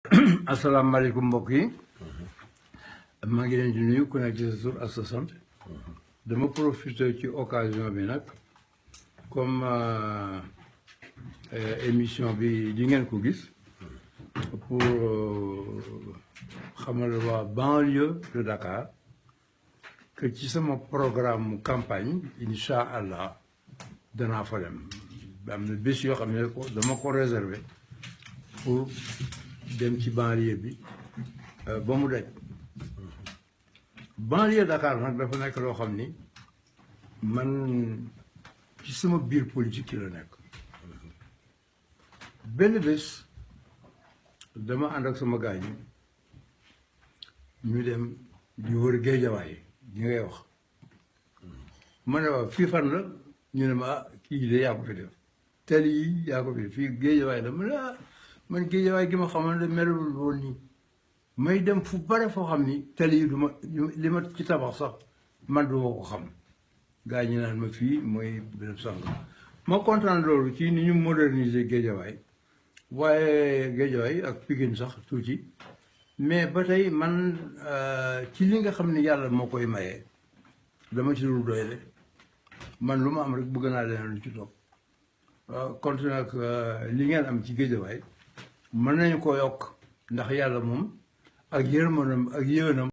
asalaamaaleykum mbokk yi maa ngi leen di nuyu ku nekk ci sa tur ak sa sant dama profité ci occasion bi nag comme émission bi di ngeen ko gis pour xamal waa banlieue de Dakar que ci sama programme campagne incha allah danaa fa dem am na bés yoo xam ne ko dama ko réserver pour dem ci banlieue bi ba mu daj banlieue Dakar nag dafa nekk loo xam ni man ci sama biir politique ci la nekk benn bés dama ànd ak sama gaañ ñu dem di wër Géejawaay ñi ngay wax ma ne waaw fii fan la ñu ne ma ah kii de yaa ko fi def tali yi yaa ko fi def fii Géejawaay la ma ne ah man Géejawaay gi ma xamoon ne melul woon nii may dem fu bare foo xam ni tali yi du ma li ma ci tabax sax man du ma ko xam gaa ñi naan ma fii mooy béréb sànq ma kontaan loolu ci ni ñu moderniser Géejawaay waaye Géejawaay ak Pikine sax tuuti mais ba tey man ci li nga xam ni yàlla moo koy maye dama ci dul doy de man lu ma am rek bëgg naa leen lu ci topp continue ak li ngeen am ci Géejawaay mën nañu ko yokk ndax yàlla moom ak yërmanam ak yéwénam